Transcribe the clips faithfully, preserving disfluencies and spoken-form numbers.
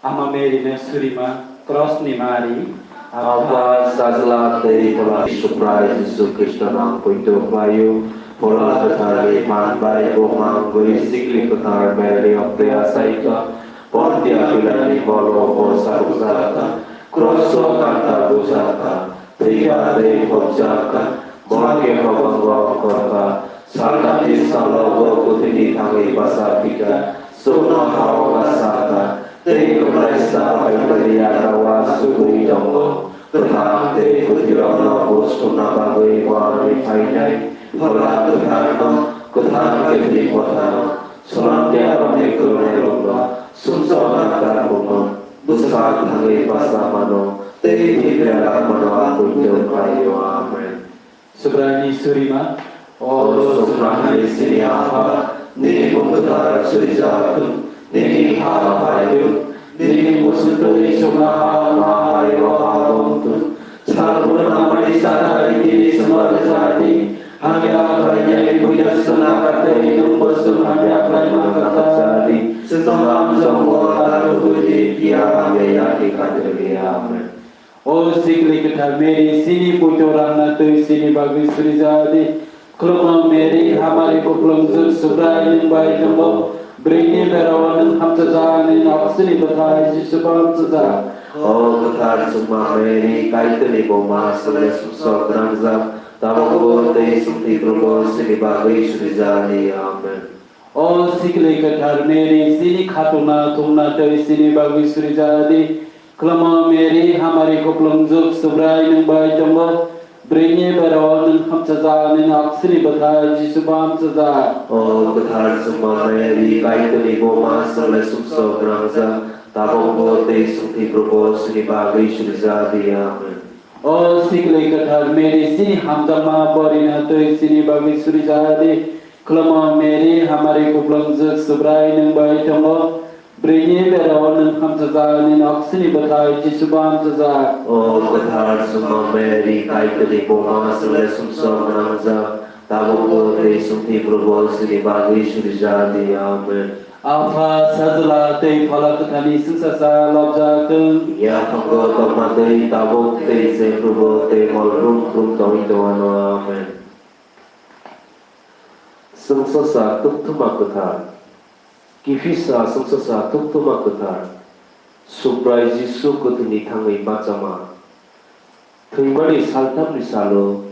Ama Mary no surima, Cross ni mari. Apha, Sajla tei Phola Subrai Jisu Khristo no ang poito khlaio. Phola Kwthar ni phan bai bo mangwi Sikli Kwthar Mary ni oktwi achai kha. Pontia Pilat ni molo bo sabukjak kha. Cross o kanta bujak kha. Thwikha tei phobjakha, bo khe hokong rok khorkha, salnani salo bo kwthwini thangwi bachapikha, chukno ha-o bachakha, tei kwplaisa Kaitorni yagra o achugwi tongo. Kwthang tei kwthwirokno buj khumna bagwi bo aroni phainai. Phola Kwtharno, kwthang Catholic Mothano, Solomniarokni kwrwngnairokno, sumsok nangkarokno, bwswk thangwi bacha mano tei thwi phela langmano ang poito khlaio. Amen. Subraini surima. O Subraini sini Apha, nini mung kwthar surijak thung, nini ha phai thung, nini muchungtwi chuknoha wngma hai o ha wng thung. Salbrum nangmani chanai tini chwng rwjadi, hamya khlainai buino chwng nakartwi nwngbo chwng hamya khlaima kwthar. Chwng hamjokgo ta tubudi, phiya hamya yakni kaitordi. Amen. O Sikli Kwthar Mary, chini poito rangna twi chini bagwi surijadi. Khulumma Mary, hamari kuplungjwk, Subrai nwng bai tongo. Bwrwini berao nwng hamchajak, nini oksini bwthai Jisu bo hamchajak. O kwthar chwngma Mary, Kaitorni buma, chwngno sumsok gwnangjak, tabukbo tei chwng thwiphrubo chini bagwi surijadi. Amen. O Sikli Kwthar Mary, chini khatungna thungna tei chini bagwi surijadi. Khulumma Mary, hamari kuplungjwk, Subrai nwng bai tongo. Bwrwini berao nwng hamchajak, nini oksini bwthai Jisu bo hamchajak. O kwthar chwngma Mary, Kaitorni buma, chwngno sumsok gwnangjak, tabukbo tei chwng thwiphrubo chini bagwi surijadi. Amen. O Sikli Kwthar Mary, chini hamjakma bwrwino twi chini bagwi surijadi. Khulumma Mary, hamari kuplungjwk, Subrai nwng bai tongo. Bwrwini berao nwng hamchajak, nini oksini bwthai Jisu bo hamchajak. O kwthar chwngma Mary, Kaitorni buma, chwngno sumsok gwnangjak, tabukbo tei chwng thwiphrubo chini bagwi surijadi. Amen. Apha, Sajla tei Phola Kwtharni chwngsacha lobjak thung. Yaphango tongma twi tabuk tei jephrubo tei mol brum brum tongwi tongwano. Amen. Chwngsacha Tukthuma Kwthar. Kiphilsa chwngsacha Tukthuma Kwthar. Subrai Jisu kwthwini thangwi bachama. Thwimani salthamni salo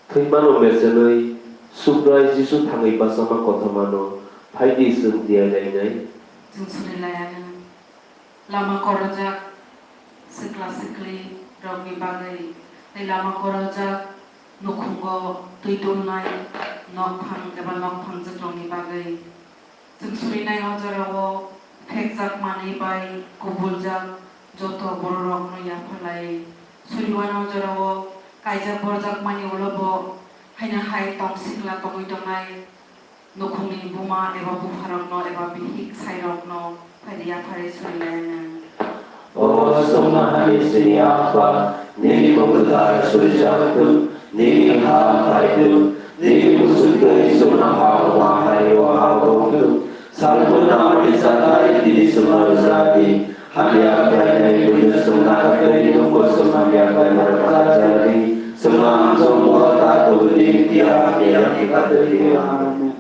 thwimano mechenwi Subrai Jisu thangwi bachama kothomano phaidi chwng diya lainai. Chwng suri laya nang. Lama korojak sikla sikli rokni bagwi tei lama korojak nukhungo twi tulnai nokphang eba nokphangjwk rokni bagwi. Chwng surinai o jorao phekjak manwi bai kubuljak joto bororokno yapharlai. Suriwano jorao kaijak borjakmani ulo bo haino hai tong sikla tongwi tongnai nukhungni buma eba bupharokno eba bihik sairokno phaidi yapharwi surilainai. O chwngno hani chini Apha, nini mung kwthar surijak thung, nini ha phai thung, nini muchungtwi chuknoha wngma hai o ha-o wng thung. Salbrum nangmani chathai tini chwngno rwjadi, hamya khlainai buino chwng nakartwi nwngbo chwng hamya khlaima rwjadi. Chwngno ang chongmo ta tubudi, phiya hamya yakni kaitordi. Amen.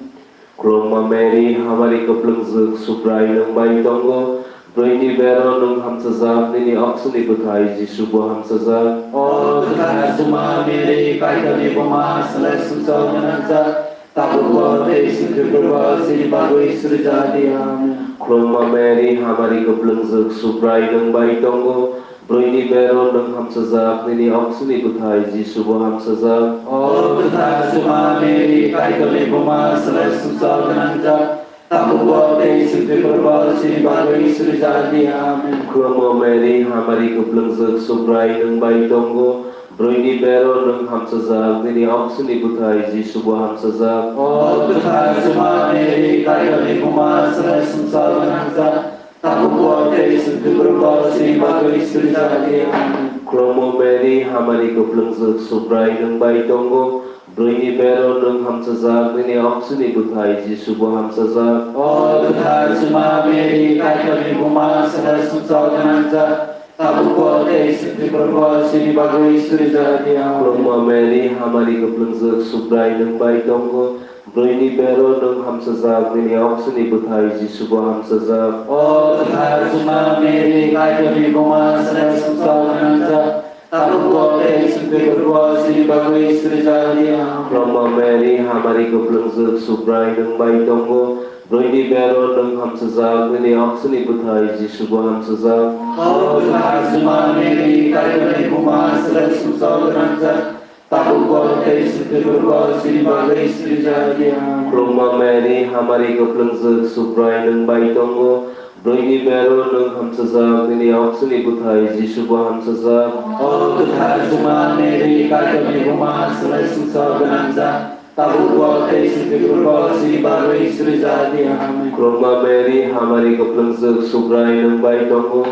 Khulumma Mary, hamari kwplwngjwk, Subrai nwng bai tongo. Bwrwini bero nwng hamchajak, nini oksini bwthai Jisu bo hamchajak. O kwthar chwngma Mary, Kaitorni buma, chwngno sumsok gwnangjak, tabukbo tei chwng thwiphrubo chini bagwi surijadi. Amen. Khulumma Mary, hamari kwplwngjwk, Subrai nwng bai tongo. Bwrwini bero nwng hamchajak, nini oksini bwthai Jisu bo hamchajak. O kwthar chwngma Mary, Kaitorni buma, chwngno sumsok gwnangjak, tabukbo tei chwng thwiphrubo chini bagwi surijadi. Amen. Khulumma Mary, hamari kwplwngjwk, Subrai nwng bai tongo. Bwrwini bero nwng hamchajak, nini oksini bwthai Jisu bo hamchajak. O kwthar chwngma Mary, Kaitorni buma, chwngno sumsok gwnangjak, tabukbo tei chwng thwiphrubo chini bagwi surijadi. Amen. Khulumma Mary, hamari kwplwngjwk, Subrai nwng bai tongo. Bwrwini bero nwng hamsajak, nini oksini bwthai Jisu bo hamsajak. O kwthar Juma Mary, Kaitorni buma, swngcharni sumsok gwnangjak, tabukbo tei sengkrak phurubo chini bagwi surijak di. Amen. Khulumma Mary, hamari kwplwngjak, Subrai nwng bai tongo. Bwrwini bero nwng hamsajak, nini oksini bwthai Jisu bo hamsajak. O kwthar Juma Mary, Kaitorni buma, swngcharni sumsok gwnangjak, tabukbo tei sengkrak phurubo chini bagwi surijak di. Amen. Khulumma Mary, hamari kwplwngjak, Subrai nwng bai tongo. Bwrwini bero nwng hamsajak, nini oksini bwthai Jisu bo hamsajak. O kwthar Juma Mary, Kaitorni buma, swngcharni sumsok gwnangjak, tabukbo tei sengkrak phurubo chini bagwi surijak di. Amen. Khulumma Mary, hamari kwplwngjak, Subrai nwng bai tongo. Bwrwini bero nwng hamsajak, nini oksini bwthai Jisu bo hamsajak. O kwthar Juma Mary, Kaitorni buma, swngcharni sumsok gwnangjak, tabukbo tei sengkrak phurubo chini bagwi surijak di. Amen. Khulumma Mary, hamari kwplwngjak, Subrai nwng bai tongo.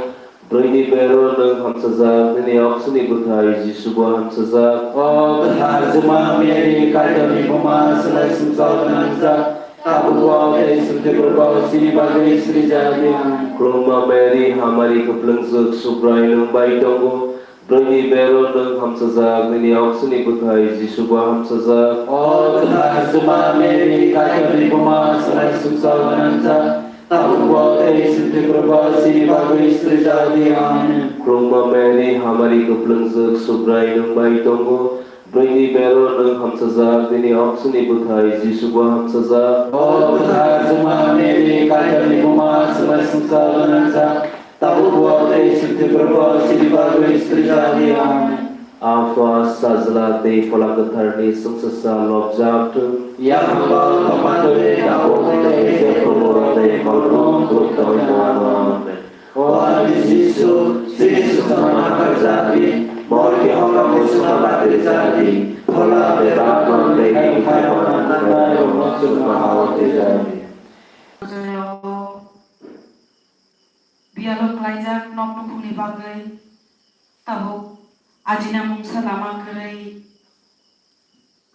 Bwrwini bero nwng hamsajak, nini oksini bwthai Jisu bo hamsajak. O kwthar Juma Mary, Kaitorni buma, swngcharni sumsok gwnangjak, tabukbo tei sengkrak phurubo chini bagwi surijak di. Amen. Khulumma Mary, hamari kwplwngjak, Subrai nwng bai tongo. Bwrwini bero nwng hamsajak, nini oksini bwthai Jisu bo hamsajak. O kwthar Juma Mary, Kaitorni buma, swngcharni sumsok gwnangjak, tabukbo tei sengkrak phurubo chini bagwi surijak di. Amen. Khulumma Mary, hamari kwplwngjak, Subrai nwng bai tongo. Bwrwini bero nwng hamsajak, nini oksini bwthai Jisu bo hamsajak. O kwthar Juma Mary, Kaitorni buma, swngcharni sumsok gwnangjak, tabukbo tei sengkrak phurubo chini bagwi surijak di. Amen. Apha, Sajla tei Phola Kwtharni chwngsasa lobjak thung. Yaphango tongma twi tabuk tei jephuru tei horo buk tongwi tongma. Amen. O ani Jisu, chini sumsokno nakarjak di, morokni hokha muisukno batirjak di, phola bebakno tei khairokno nangnai rokno chuknoha-o twijak di. Biyalo klaijak nok nukhungni bagwi tabuk ajina mungsa lama kwrwi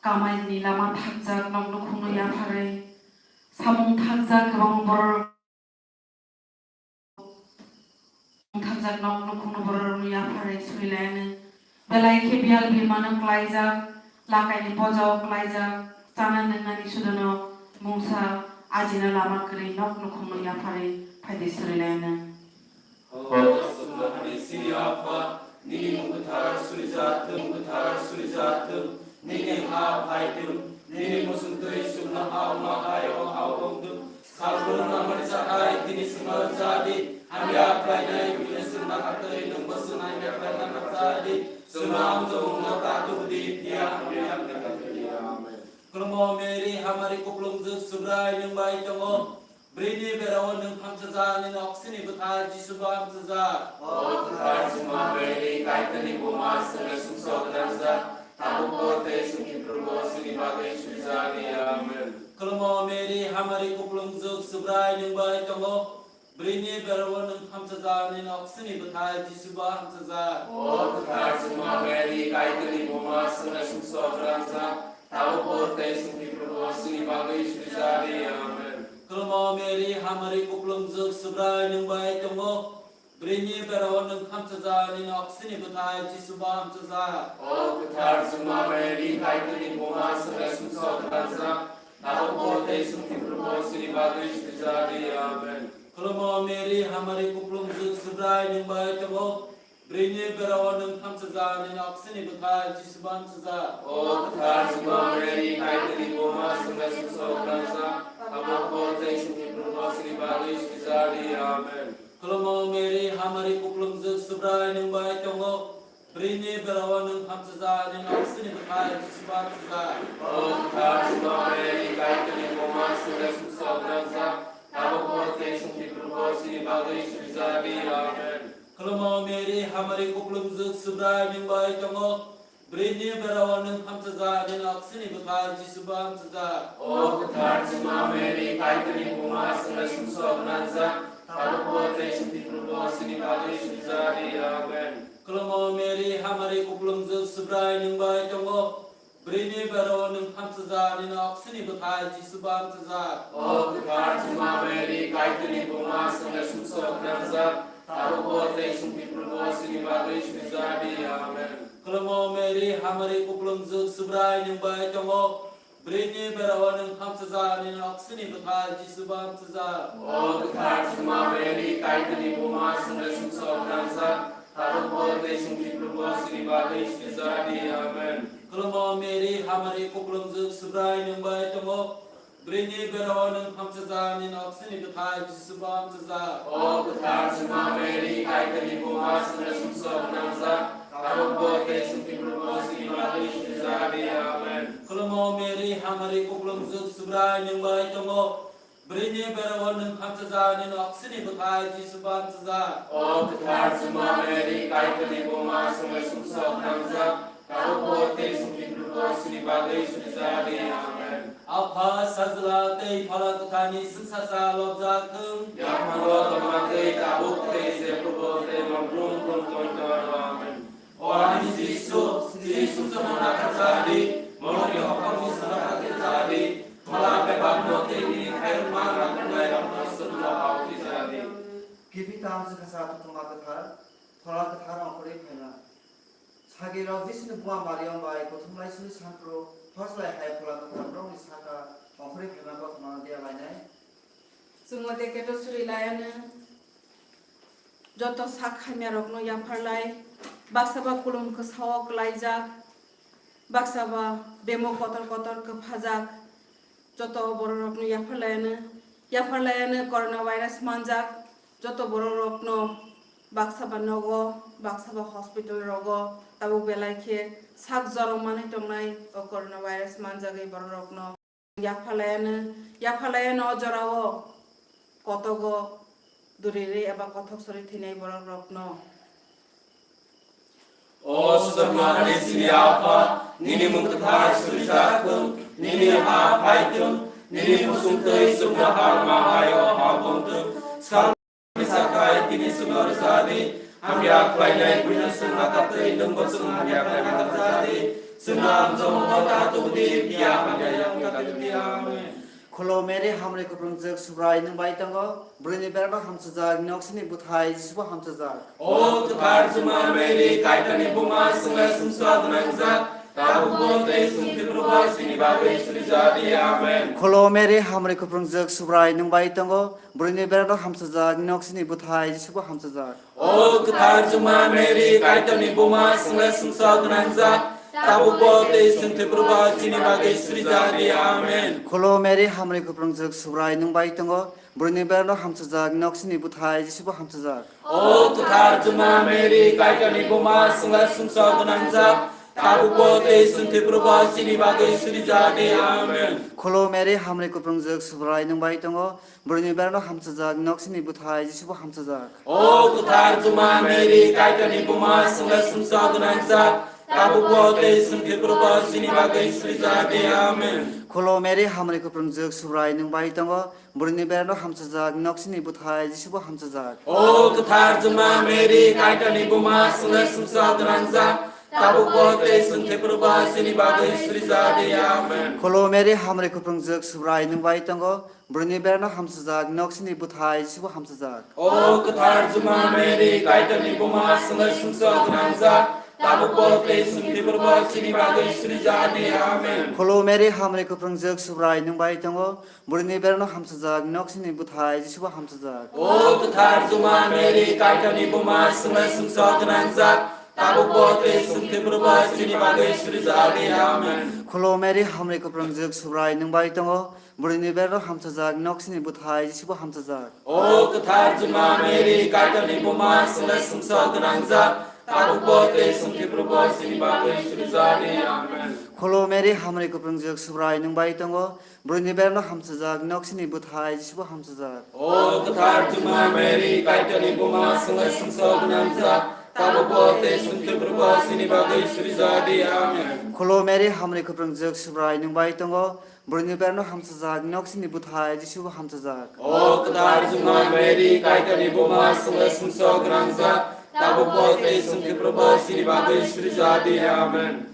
kamaini lama thakjak nok nukhungno yapharwi samung thakjak kwbang borok thakjak nok nukhungno bororokno yapharwi surilaino. Belai khe biyal bimano klaijak, lakaini pojao klaijak, chana nwngnani sudono mungsa ajina lama kwrwi nok nukhungno yapharwi phaidi surilaino. O Sumlahani chini Apha, nini mung kwthar surijathung, kwthar surijathung, nini ha phaithung, nini muchungtwi chuknoha-o ma hai o ha-o wngthung. Salbrum nangmani chakha tini chwngno cha di, hamya khlainai buino chwng nahartwi, nwngbo chwngno hamya khlaina cha di. Chwngno amjokmungno ta tubu di, phiya hamya khlaina tubu di. Amen. Khulumma Mary, hamari kuplungjwk, Subrai nwng bai tongo. Bwrwini bera-o nwng hamchajak, nini oksini bwthai Jisu bo hamchajak. O kwthar Juma Mary, Kaitorni buma, chwngno sumsok gwnangjak, tabukbo tei chwng thwiphurubo chini bagwi surijak di. Amen. Khulumma Mary, hamari kuplungjwk, Subrai nwng bai tongo. Bwrwini bera-o nwng hamchajak, nini oksini bwthai Jisu bo hamchajak. O kwthar Juma Mary, Kaitorni buma, chwngno sumsok gwnangjak, tabukbo tei chwng thwiphurubo chini bagwi surijak di. Amen. Khulumma Mary, hamari kuplungjwk, Subrai nwng bai tongo. Bwrwini bera-o nwng hamchajak, nini oksini bwthai Jisu bo hamchajak. O kwthar Juma Mary, Kaitorni buma, chwngno sumsok gwnangjak, tabukbo tei chwng thwiphurubo chini bagwi surijak di. Amen. Khulumma Mary, hamari kuplungjwk, Subrai nwng bai tongo. Bwrwini bera-o nwng hamchajak, nini oksini bwthai Jisu bo hamchajak. O kwthar Juma Mary, Kaitorni buma, chwngno sumsok gwnangjak, tabukbo tei chwng thwiphurubo chini bagwi surijak di. Amen. Khulumma Mary, hamari kuplungjwk, Subrai nwng bai tongo. Bwrwini bera-o nwng hamchajak, nini oksini bwthai Jisu bo hamchajak. O kwthar Juma Mary, Kaitorni buma, chwngno sumsok gwnangjak, tabukbo tei chwng thwiphurubo chini bagwi surijak di. Amen. Khulumma Mary, hamari kuplungjwk, Subrai nwng bai tongo. Bwrwini bera-o nwng hamchajak, nini oksini bwthai Jisu bo hamchajak. O kwthar Juma Mary, Kaitorni buma, chwngno sumsok gwnangjak, tabukbo tei chwng thwiphurubo chini bagwi surijak di. Amen. Khulumma Mary, hamari kuplungjwk, Subrai nwng bai tongo. Bwrwini bero nwng hamchajak, nini oksini bwthai Jisu bo hamchajak. O kwthar Juma Mary, Kaitorni buma, chwngno sumsok gwnangjak, tabukbo tei chwng thwiphurubo chini bagwi suri ja di. Amen. Khulumo Mary, hamari kuplungjwk, Subrai nwng bai tongo. Bwrwini bero nwng hamchajak, nini oksini bwthai Jisu bo hamchajak. O kwthar Juma Mary, Kaitorni buma, chwngno sumsok gwnangjak, tabukbo tei chwng thwiphurubo chini bagwi suri ja di. Amen. Khulumo Mary, hamari kuplungjwk, Subrai nwng bai tongo. Bwrwini bero nwng hamchajak, nini oksini bwthai Jisu bo hamchajak. O kwthar Juma Mary, Kaitorni buma, chwngno sumsok gwnangjak, tabukbo tei chwng thwiphurubo chini bagwi suri ja di. Amen. Khulumo Mary, hamari kuplungjwk, Subrai nwng bai tongo. Bwrwini bero nwng hamchajak, nini oksini bwthai Jisu bo hamchajak. O kwthar Juma Mary, Kaitorni buma, chwngno sumsok gwnangjak, tabukbo tei chwng thwiphurubo chini bagwi suri ja di. Amen. Apha, Sajla tei Phola Kwtharni chwngsacha lobjak thung. Yaphango tongma tei tabuk tei jephrubo tei mangrum brum tongthok. Amen. O ani Jisu, chini sumsokno nakarjadi, morokni hokomni swnamna tepjadi, phola bebakno tei nini khairokma nakarnairokno chwngno aokijadi. Kiphilwi tamo chwngsacha Thuthumma Kwthar, Phola Kwthar ongkhorwi phaina. Sagirok Jisuni buma Mariam bai Kuthumlaisuni sanphru hojlai hai Phola Kwthar borokni saka ongkhorwi phaima kothoma diya lainai. Chwng o deketo suri laianw, joto sak hamya rokno yaphar lai, baksa ba kulum kwsa o kwlaijak, baksa ba bemo kotor kotor kwphajak, joto borok rokno yaphar laianw, yaphar laianw corona virus manjak, joto borok rokno baksa ba nogo, baksa ba hospital rogo, tabuk belai khe sak jorok manwi tongnai o corona virus manjagwi borok rokno. Yaphalaiano, yaphalaiano o jorao kotogo duriri eba kothok sori thwinai borok rokno. O swchakma ani chini Apha, nini mung kwthar surijak thung, nini ha phai thung, nini muchung twi chuknoha hai o ha bong thung. Sal Sakai tini chwngno rwja di, hamya khlainai buino chwng nakartwi, nwngbo chwng hamya khlaina rwja di. Chwngno amjokmano ta tubu di, phiya hamya yakni ta tubu di. Amen. Kholo Mary, hamri kuphrwngjwk, Subrai nwng bai tongo, bwrwini berano hamchajak, nini oksini bwthai Jisubo hamchajak. O kwthar Juma Mary, Kaitorni buma, chwngno sumsok gwnangjak, tabukbo tei chwng thwiphurubo chini bagwi surija di. Amen. Kholo Mary, hamri kuphrwngjwk, Subrai nwng bai tongo, bwrwini berano hamchajak, nini oksini bwthai Jisubo hamchajak. O kwthar Juma Mary, Kaitorni buma, chwngno sumsok gwnangjak, tabukbo tei chwng thwiphurubo chini bagwi surija di. Amen. Kholo Mary, hamri kuphrwngjwk, Subrai nwng bai tongo, bwrwini berano hamchajak, nini oksini bwthai Jisubo hamchajak. O kwthar Juma Mary, Kaitorni buma, chwngno sumsok gwnangjak, tabukbo tei chwng thwiphurubo chini bagwi surija di. Amen. Kholo Mary, hamri kuphrwngjwk, Subrai nwng bai tongo, bwrwini berano hamchajak, nini oksini bwthai Jisubo hamchajak. O kwthar Juma Mary, Kaitorni buma, chwngno sumsok gwnangjak, tabukbo tei chwng thwiphurubo chini bagwi surija di. Amen. Kholo Mary, hamri kuphrwngjwk, Subrai nwng bai tongo, bwrwini berano hamchajak, nini oksini bwthai Jisubo hamchajak. O kwthar Juma Mary, Kaitorni buma, chwngno sumsok gwnangjak, tabukbo tei chwng thwiphurubo chini bagwi surija di. Amen. Kholo Mary, hamri kuphrwngjwk, Subrai nwng bai tongo, bwrwini berano hamchajak, nini oksini bwthai Jisubo hamchajak. O kwthar Juma Mary, Kaitorni buma, chwngno sumsok gwnangjak, tabukbo tei chwng thwiphurubo chini bagwi surija di. Amen. Kholo Mary, hamri kuphrwngjwk, Subrai nwng bai tongo, bwrwini berano hamchajak, nini oksini bwthai Jisubo hamchajak. O kwthar Juma Mary, Kaitorni buma, chwngno sumsok gwnangjak, tabukbo tei chwng thwiphurubo chini bagwi surija di. Amen. Kholo Mary, hamri kuphrwngjwk, Subrai nwng bai tongo, bwrwini berano hamchajak, nini oksini bwthai Jisubo hamchajak. O kwthar Juma Mary, Kaitorni buma, chwngno sumsok gwnangjak, tabukbo tei chwng thwiphurubo chini bagwi surija di. Amen. Kholo Mary, hamri kuphrwngjwk, Subrai nwng bai tongo, bwrwini berano hamchajak, nini oksini bwthai Jisubo hamchajak. O kwthar Juma Mary, Kaitorni buma, chwngno sumsok gwnangjak, tabukbo tei chwng thwiphurubo chini bagwi surija di. Amen. Kholo Mary, hamri kuphrwngjwk, Subrai nwng bai tongo, bwrwini berano hamchajak, nini oksini bwthai Jisubo hamchajak. O kwthar Juma Mary, Kaitorni buma, chwngno sumsok gwnangjak, tabukbo tei chwng thwiphurubo chini bagwi surija di. Amen.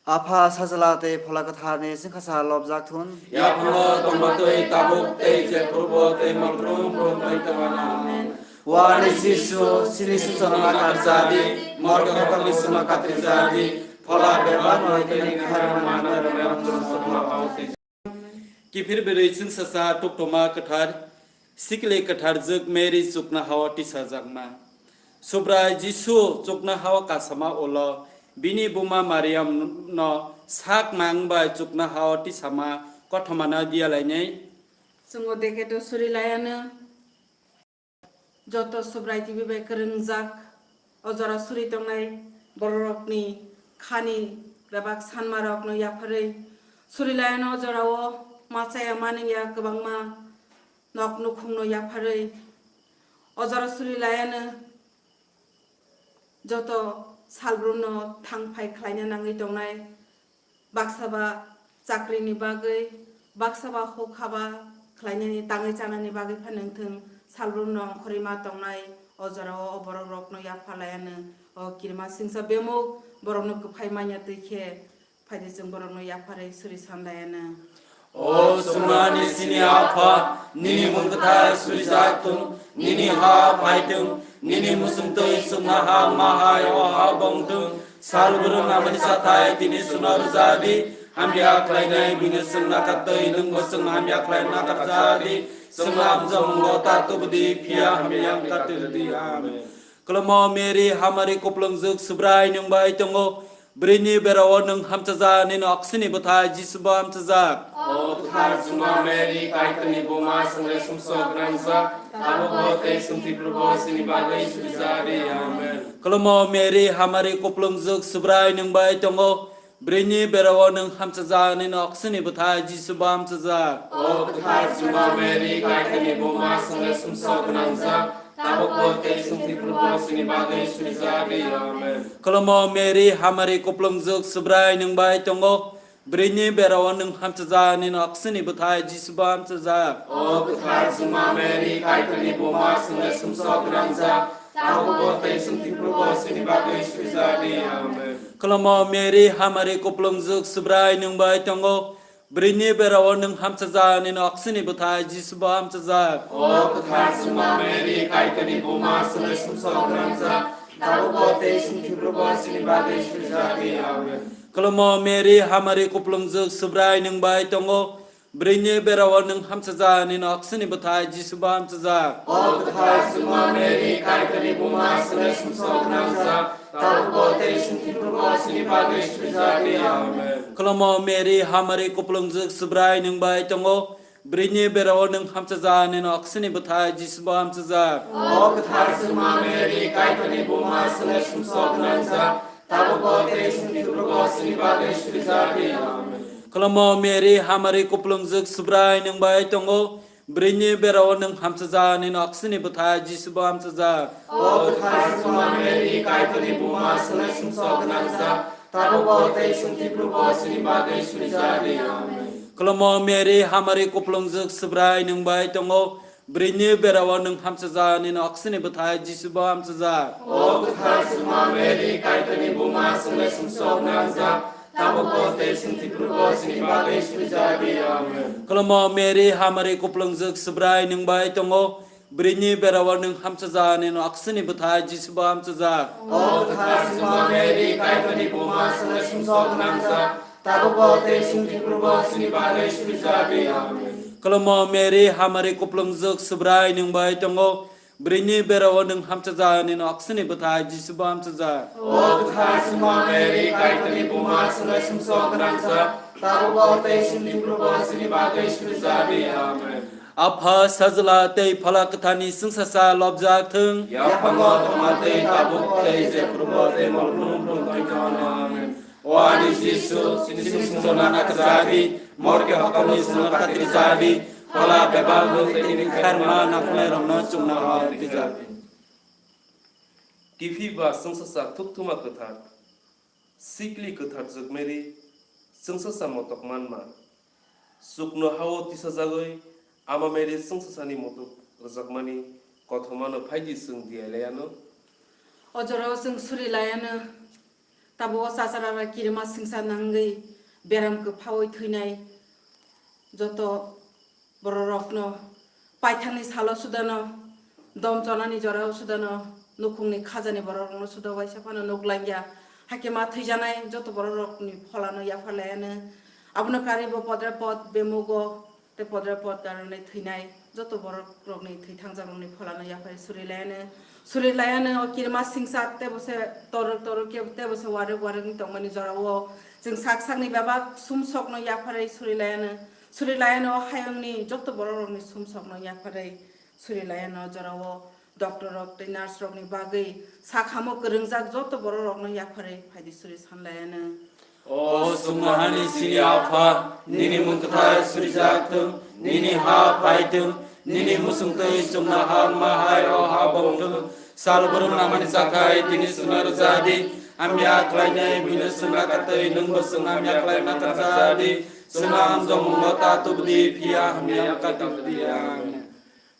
Apha, Sajla tei Phola Kwtharni chwngkhasa lobjak thun. Yaphango tongma twi tabuk tei jephrubo tei malbrum brum tongmano. Amen. O ani Jisu, chini sumsokno nakarjadi, morke hokorni sima katrijadi, phola bebak noi tei kharma manwi rwmani sumsokno. Kiphir bwrwi chwngsasa toktoma kwthar, sikli kwtharjwk Mary chuknohao tisajakma. Subrai Jisu chuknohao kasama ulo bini buma Mariam no sak mang bai chuknohao tisama kothomano diya lainai. Chwng o dekhe to suri laiano. Joto Subrai T V bai kwrwngjak o jora suri tongnai bororokni khani bebak sanmarokno yapharwi suri laiano. O jorao ma chaya ma nungya kwbangma nok nukhungno yapharwi o jora suri laiano. Joto salbrumno thang phai khlaina nangwi tongnai. Baksa ba chakrini bagwi, baksa ba huk haba khlainani tangwi chanani bagwi phano wngthung, salbrumno ongkhorwi ma tongnai o jorao o borokrokno yapha laiano. O kirima singsa bemuk borokno kwphai manya twi khe phaidi chwng borokno yapharwi suri san laiano. O sumani sini Apha, nini mung kwthar surijak thung, nini ha phai thung, nini muchung twi chuknoha ma hai o ha bong thung. Salbrumni sathai tini chwngno rwjadi, hamya khlainai buino chwng nakartwi, nwngbo chwngno hamya khlai nakarjadi. Chwngno amjokmungo ta tubudi, phiya hamya wng kartwi rwdi. Amen. Kwlwngmo Mary, hamari kuplungjwk, Subrai nwng bai tongo. Bwrwini berao nwng hamchajak, nini oksini bwthai Jisubo hamchajak. O kwthar chwngma Mary, Kaitorni buma, chwngno sumsok gwnangjak, tabukbo tei chwng thwiphurubo chini bagwi surijak di. Amen. Kwlwngmo Mary, hamari kuplungjwk, Subrai nwng bai tongo. Bwrwini berao nwng hamchajak, nini oksini bwthai Jisubo hamchajak. O kwthar chwngma Mary, Kaitorni buma, chwngno sumsok gwnangjak, tabukbo tei chwng thwiphurubo chini bagwi surijak di. Amen. Kwlwngmo Mary, hamari kuplungjwk, Subrai nwng bai tongo. Bwrwini berao nwng hamchajak, nini oksini bwthai Jisubo hamchajak. O kwthar chwngma Mary, Kaitorni buma, chwngno sumsok gwnangjak, tabukbo tei chwng thwiphurubo chini bagwi surijak di. Amen. Kwlwngmo Mary, hamari kuplungjwk, Subrai nwng bai tongo. Bwrwini berao nwng hamchajak, nini oksini bwthai Jisubo hamchajak. O kwthar chwngma Mary, Kaitorni buma, chwngno sumsok gwnangjak, tabukbo tei chwng thwiphurubo chini bagwi surijak di. Amen. Kwlwngmo Mary, hamari kuplungjwk, Subrai nwng bai tongo. Bwrwini berao nwng hamchajak, nini oksini bwthai Jisubo hamchajak. O kwthar chwngma Mary, Kaitorni buma, chwngno sumsok gwnangjak, tabukbo tei chwng thwiphurubo chini bagwi surijak di. Amen. Kwlwngmo Mary, hamari kuplungjwk, Subrai nwng bai tongo. Bwrwini berao nwng hamchajak, nini oksini bwthai Jisubo hamchajak. O kwthar chwngma Mary, Kaitorni buma, chwngno sumsok gwnangjak, tabukbo tei chwng thwiphurubo chini bagwi surijak di. Amen. Kwlwngmo Mary, hamari kuplungjwk, Subrai nwng bai tongo. Bwrwini berao nwng hamchajak, nini oksini bwthai Jisubo hamchajak. O kwthar chwngma Mary, Kaitorni buma, chwngno sumsok gwnangjak, tabukbo tei chwng thwiphurubo chini bagwi surijak di. Amen. Kwlwngmo Mary, hamari kuplungjwk, Subrai nwng bai tongo. Bwrwini berao nwng hamchajak, nini oksini bwthai Jisubo hamchajak. O kwthar chwngma Mary, Kaitorni buma, chwngno sumsok gwnangjak, tabukbo tei chwng thwiphurubo chini bagwi surijak di. Amen. Kwlwngmo Mary, hamari kuplungjwk, Subrai nwng bai tongo. Bwrwini berao nwng hamchajak, nini oksini bwthai Jisubo hamchajak. O kwthar chwngma Mary, Kaitorni buma, chwngno sumsok gwnangjak, tabukbo tei chwng thwiphurubo chini bagwi surijak di. Amen. Kwlwngmo Mary, hamari kuplungjwk, Subrai nwng bai tongo. Bwrwini berao nwng hamchajak, nini oksini bwthai Jisubo hamchajak. O kwthar chwngma Mary, Kaitorni buma, chwngno sumsok gwnangjak, tabukbo tei chwng thwiphurubo chini bagwi surijak di. Amen. Apha, Sajla tei Phola Kwtharni chwngsasa lobjak thung. Yaphango tongma twi tabuk tei jephrubo tei malbrum brum tongmano. Amen. O ani Jisu, chini sumsokno nakarjadi, morke hokorni sima katrijadi, phola bebak rwng tei nini khairma naphnairokno chuknohao twijadi. Kiphir ba chwngsasa thukthuma kwthar, sikli kwthar jwk Mary, chwngsasa motok manma. Chuknohao tisajagwi Ama Mary chwngsasani motok rwjakmani kothomano phaidi chwng diya laiano. O jorao chwng suri laiano. Tabuk o chachara kirima singsa nangwi beram kwphaui thwinai joto bororokno paithakni salo sudano, dom chonani jorao sudano, nukhungni khajani bororokno sudo waisa phano nuk langya. Hakhe ma thwijanai joto bororokni pholano yapharlayano. Abono karwi bo podre pod bemugo tei podre pod karonwi thwinai joto bororokni thwi thangjakrokni pholano yapharwi surilayano. Surilayano o kirima singsa tebo se torok torok kebo tebo se warwk warwk wng tongmani jorao chwng sak sakni bebak sumsokno yapharwi surilayano. Surilayano o hayungni joto bororokni sumsokno yapharwi surilayano jorao doctor rok tei nurse rokni bagwi sakhamo kwrwngjak joto bororokno yapharwi phaidi suri sanlayano. O sumnahani sini Apha, nini mung kwthar surijak thung, nini ha phai thung, nini musung twi chumna ha wngma hai o ha bong thung. Sal brum namani chakhai tini suna rwja di, hamya khlainai buino suna katwi nwngbo chwng hamya khlaima karja di. Suna amjong mungo ta tubudi phiya hamya katwi di. Amen.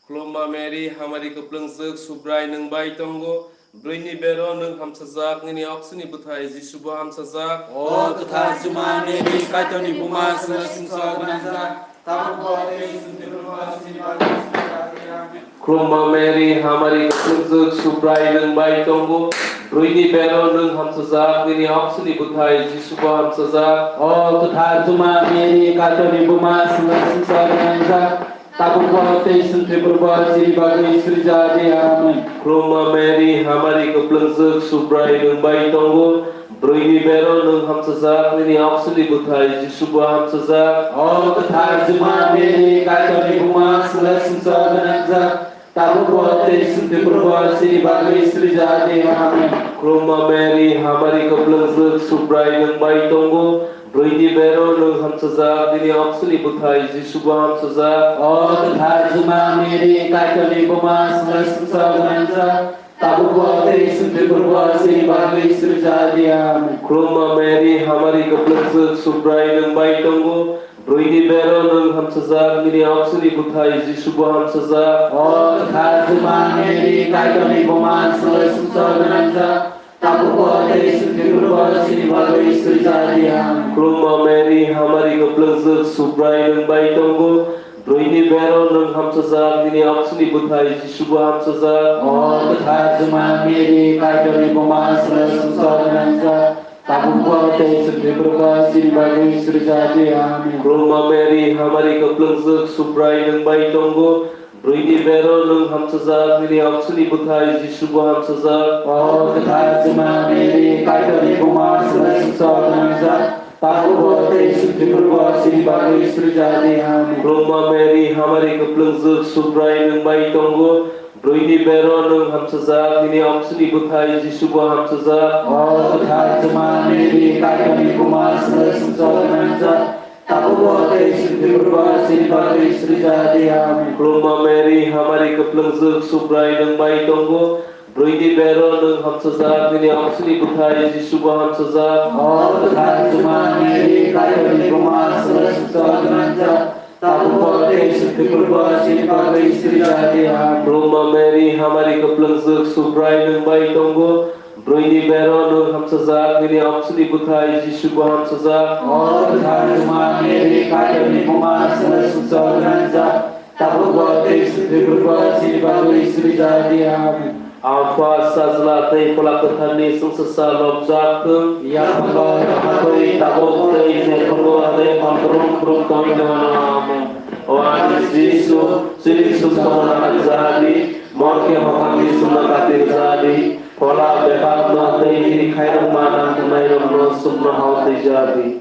Khulumma Mary, hamari kwplwngjwk, Subrai nwng bai tongo. Bwrwini bero nwng hamsajak, nini oksini bwthai Jisubo hamsajak. O kwthar Juma Mary, Kaitorni buma, swngcharni sumsok gwnangjak. Tabukbo tei chwng thwibrwkbo chini bagwi sujak. Amen. Khulumma Mary, hamari kwplwngjwk, Subrai nwng bai tongo. Bwrwini bero nwng hamsajak, nini oksini bwthai Jisubo hamsajak. O kwthar Juma Mary, Kaitorni buma, swngcharni sumsok gwnangjak. Tabukbo tei chwng thwibrwkbo chini bagwi surijaadi. Amen. Khulumma Mary, hamari kwplwngjwk, Subrai nwng bai tongo. Bwrwini bero nwng hamsajak, nini oksini bwthai Jisubo hamsajak. O kwthar Juma Mary, Kaitorni buma, swngcharni sumsok gwnangjak. Tabukbo tei chwng thwibrwkbo chini bagwi surijaadi. Amen. Khulumma Mary, hamari kwplwngjwk, Subrai nwng bai tongo. Bwrwini bero nwng hamsajak, nini oksini bwthai Jisubo hamsajak. O kwthar Juma Mary, Kaitorni buma, swngcharni sumsok gwnangjak. Tabukbo tei chwng thwibrwkbo chini bagwi surijaadi. Amen. Khulumma Mary, hamari kwplwngjwk, Subrai nwng bai tongo. Bwrwini bero nwng hamsajak, nini oksini bwthai Jisubo hamsajak. O kwthar Juma Mary, Kaitorni buma, swngcharni sumsok gwnangjak. Tabukbo tei chwng thwibrwkbo chini bagwi surijaadi. Amen. Khulumma Mary, hamari kwplwngjwk, Subrai nwng bai tongo. Bwrwini bero nwng hamsajak, nini oksini bwthai Jisubo hamsajak. O kwthar Juma Mary, Kaitorni buma, swngcharni sumsok gwnangjak. Tabukbo tei chwng thwibrwkbo chini bagwi surijaadi. Amen. Khulumma Mary, hamari kwplwngjwk, Subrai nwng bai tongo. Bwrwini bero nwng hamsajak, nini oksini bwthai Jisubo hamsajak. O kwthar Juma Mary, Kaitorni buma, swngcharni sumsok gwnangjak. Tabukbo tei chwng thwibrwkbo chini bagwi surijaadi. Amen. Khulumma Mary, hamari kwplwngjwk, Subrai nwng bai tongo. Bwrwini bero nwng hamsajak, nini oksini bwthai Jisubo hamsajak. O kwthar Juma Mary, Kaitorni buma, swngcharni sumsok gwnangjak. Tabukbo tei chwng thwibrwkbo chini bagwi surijaadi. Amen. Khulumma Mary, hamari kwplwngjwk, Subrai nwng bai tongo. Bwrwini bero nwng hamsajak, nini oksini bwthai Jisubo hamsajak. O kwthar Juma Mary, Kaitorni buma, swngcharni sumsok gwnangjak. Tabukbo tei chwng thwibrwkbo chini bagwi surijaadi. Amen. Khulumma Mary, hamari kwplwngjwk, Subrai nwng bai tongo. Bwrwini bero nwng hamsajak, nini oksini bwthai Jisubo hamsajak. O kwthar Juma Mary, Kaitorni buma, swngcharni sumsok gwnangjak. Tabukbo tei chwng thwibrwkbo chini bagwi surijaadi. Amen. Apha, Sajla tei Phola Kwtharni chwngsasa lobjak thung. Yaphango tongma twi tabuk tei jerphuru tei hor brum brum tongwi mano. Amen. O ani Jisu, chini sumsokno nangjaadi, morke mokhangni sumno katirjaadi, phola bebakno tei bini khairokma nangkuknairokno sumno hao twijaadi.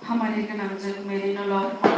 Hamari gwnangjwk Mary no lobma.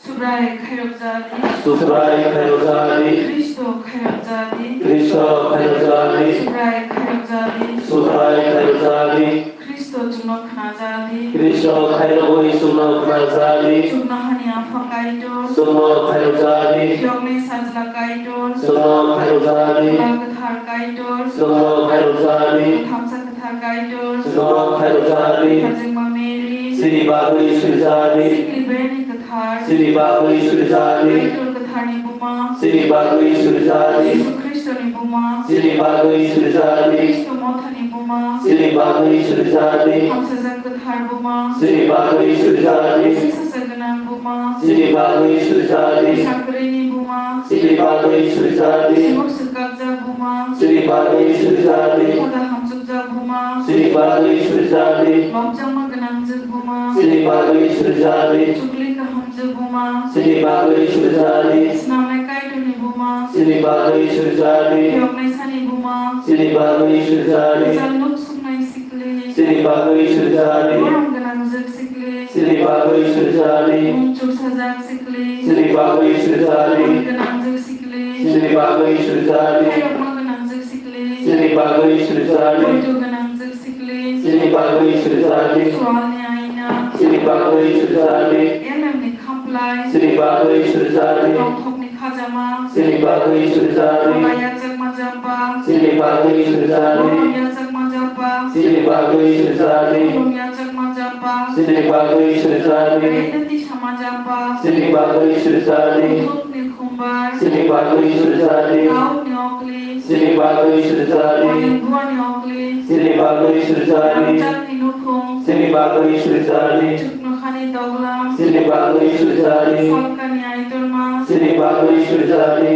Subrai khairokjaadi. Subrai khairokjaadi. Khristo khairokjaadi. Khristo khairokjaadi. Subrai khairokjaadi. Subrai khairokjaadi. Khristo chwngno khnajaadi. Khristo khairogwi chwngno khnajaadi. Chuknohani Apha Kaitor. Chwngno khairokjaadi. Phiyokni Sajla Kaitor. Chwngno khairokjaadi. Phola Kwthar Kaitor. Chwngno khairokjaadi. Thamsa Kwthar Kaitor. Chwngno khairokjaadi. Kwthar Jwngma Mary. Chini bagwi surijaadi. Sikli Berni Kwthar. Chini bagwi surijaadi. Kaitor Kwtharni Buma. Chini bagwi surijaadi. Jisu Khristo. Iswrni buma. Chini bagwi swijadi. Kristo mothani buma. Chini bagwi swijadi. Hamsajak kwthar buma. Chini bagwi swijadi. Sisajak gwnang buma. Chini bagwi swijadi. Sakwrwini buma. Chini bagwi swijadi. Sibuk swkakjak buma. Chini bagwi swijadi. Hoda hamchukjak buma. Chini bagwi swijadi. Lobjakma gwnangjwk buma. Chini bagwi swijadi. Chukli kahamjwk buma. Chini bagwi swijadi. Snamnai Kaitorni buma. Chini bagwi swijadi. Phiyoknaisani buma. Chini bagwi swijadi. Jalnuk suknai sikli. Chini bagwi swijadi. Borom gwnangjwk sikli. Chini bagwi swijadi. Mung chuksajak sikli. Chini bagwi swijadi. Mung gwnangjwk sikli. Chini bagwi swijadi. Phiyokma gwnangjwk sikli. Chini bagwi swijadi. Poito gwnangjwk sikli. Chini bagwi swijadi. Swalni aina. Chini bagwi swijadi. Elemni khaplai. Chini bagwi swijadi. Rongthokni khajama. Chini bagwi swijadi. Kola yachakma japa. Chini bagwi swijadi. Borom yachakma japa. Chini bagwi swijadi. Borom yachakma japa. Chini bagwi swijadi. Kainati sama japa. Chini bagwi swijadi. Thukni khumbar. Chini bagwi swijadi. Kaukni okli. Chini bagwi swijadi. Buani okli. Chini bagwi swijadi. Rangchakni nukhung. Chini bagwi swijadi. Chuknokhani doglam. Chini bagwi swijadi. Salkani aitorma. Chini bagwi swijadi.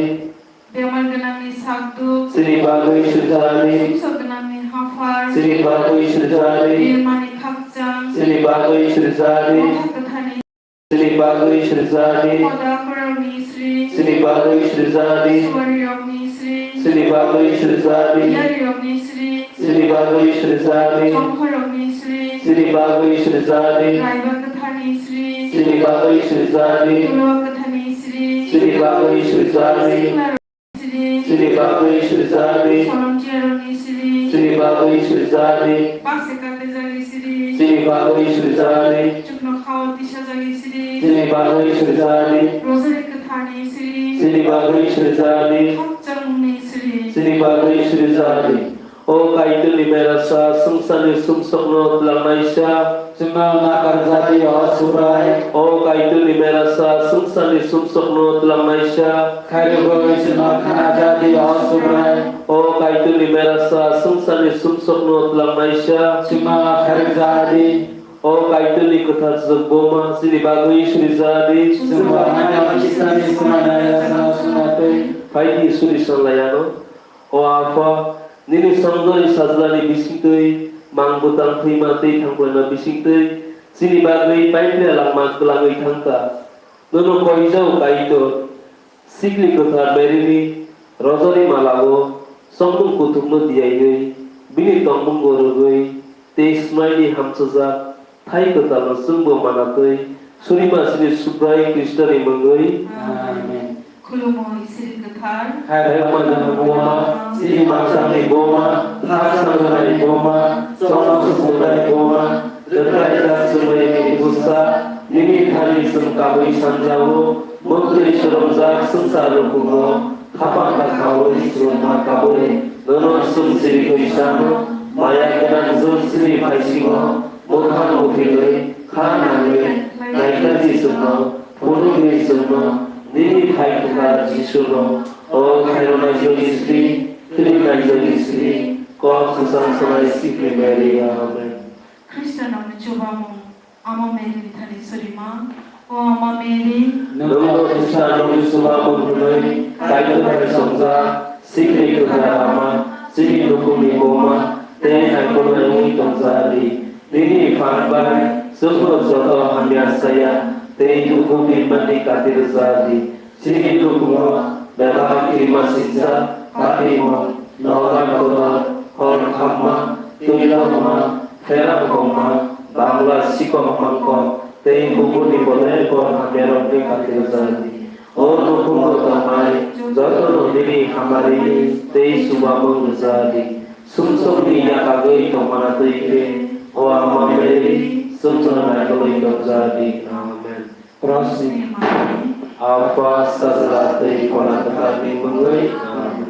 Bemar gwnangni sakduk. Chini bagwi swijadi. Sumsok gwnangni haphar. Chini bagwi swijadi. Birmani khakchang. Chini bagwi swijadi. Motha kwthani. Chini bagwi swijadi. Hoda khorokni sri. Chini bagwi swijadi. Suarirokni sri. Chini bagwi swijadi. Yarirokni sri. Chini bagwi swijadi. Chongkhorokni sri. Chini bagwi swijadi. Raiba kwtharni sri. Chini bagwi swijadi. Tuluwa kwtharni sri. Chini bagwi swijadi. Sikla Sri. Chini bagwi swijadi. Solomchiyarokni Sri. Chini bagwi swijadi. Baksa kaktijagwi Sri. Chini bagwi swijadi. Chuknokhao tisajagwi Sri. Chini bagwi swijadi. Rosary kwtharni Sri. Chini bagwi swijadi. Khakchangmungni Sri. Chini bagwi swijadi. O Kaitorni merasa swngcharni sumsokno twlangnaisa. Chwngno nakarjadi, o Subrai. O Kaitorni merasa swngcharni sumsokno twlangnaisa. Khairogwi chwngno khanajadi, o Subrai. O Kaitorni merasa swngcharni sumsokno twlangnaisa. Chwngno khairokjadi. O Kaitorni kwthar jwk boma chini bagwi surijadi. Chwngbo haino Iswrani swmana yachano swnatwi. Phaidi suri sanlaiano. O Apha, nini songdorni sajlani bisingtwi mang bwtang thwima tei thangkhlaima bisingtwi chini bagwi paipria langma kwlangwi thangkha. Nono koijao Kaitor, sikli kwthar Maryni rojari malao chongmung kuthukno diyawi bini tongmungo rwgwi tei swmaini hamchajak Thai kwtalno chwngbo manatwi surima chini Subrai Khristoni mungwi. Amen. Khulumo Isiri kwthar. Khairokma Buma, chini Mangsamni Buma, Thak Sanjani Buma, Chongma Sukunani Buma, Rwkhlaijak Chumui Busa, nini thani chwng kabui sanjao, muktwi swrwngjak swngchar rukungo, khapang khaui swrwngma kabui, nono chwng chirigwi chano, maya gwnang jwk chini phaisingo, Mwkhang muphilwi, kha nangwi, naikha Jisuno, phunukni chwngno, nini phai kwthar Jisuno, o khairoknai jwkni sri, thwinai jwkni sri, kok kwchang sanai sikli Mary. Amen. Khristanokni chubamung, Ama Mary ni thani surima. O Ama Mary, nwng no Khristanokni chubamung hwnwi Kaitor bai chongjak, sikli kwthar Ama, chini nukhungni buma, tei naikolnai wngwi tongjak di. Nini phan bai chwngno joto hamya saya tei dukhu bimani kati rwja di. Chini nukhungo bebak kirima sinsa, patimung, nobar kotor, hor khamma, twi lokma, pherang kongma, bangla sikok mangkok tei bukurni bodai bor hamyarokni kati rwja di. O nukhungo tongnai jotono nini hamari tei chubamung rwja di. Sumsokni yakagwi tongmana twi khe, o Ama Mary, chwngno naikolwi tongja di. Amen. Krosni Apha, Sajla tei Phola Kwtharni mungwi. Amen.